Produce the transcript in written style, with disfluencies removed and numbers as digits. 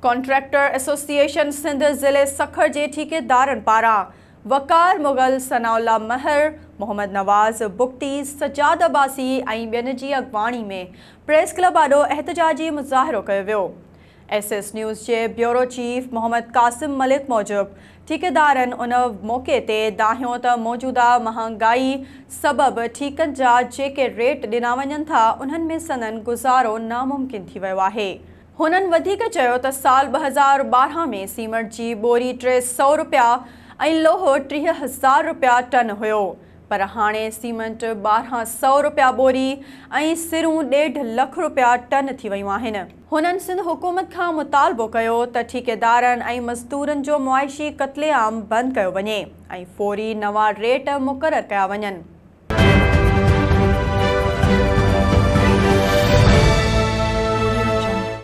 Contractor association Sindh ضلعي سکر جي ٺيڪيدارن پاران وقار مغل، ثناء الله مهر، محمد نواز بگٽي، سجاد عباسي ۽ ٻين جي اڳواڻي ۾ پريس ڪلب آڏو احتجاجي مظاهرو ڪيو ويو. ايس ايس نيوز جي بيورو چيف محمد قاسم ملڪ موجب ٺيڪيدارن ان موقعي تي دانهيو ته موجوده مهانگائي سبب ٺيڪن جا جيڪي ريٽ ڏنا وڃن ٿا انهن ۾ سندن گذارو ناممڪن ٿي ويو آهي. هنن وڌيڪ چيو ته سال 2012 ۾ سيمنٽ جي ٻوري 300 رپيا ۽ لوهه 30,000 رپيا ٽن هيو پر هاڻي سيمنٽ 1200 رپيا ٻوري ۽ سرون ڏيڍ لک رپيا ٽن ٿي ويون آهن. هنن سنڌ حڪومت کان مطالبو ڪيو ته ٺيڪيدارن ۽ مزدورن جو معاشي قتل عام بند ڪيو وڃي ۽ فوري نوان ريٽ مقرر ڪيا وڃن.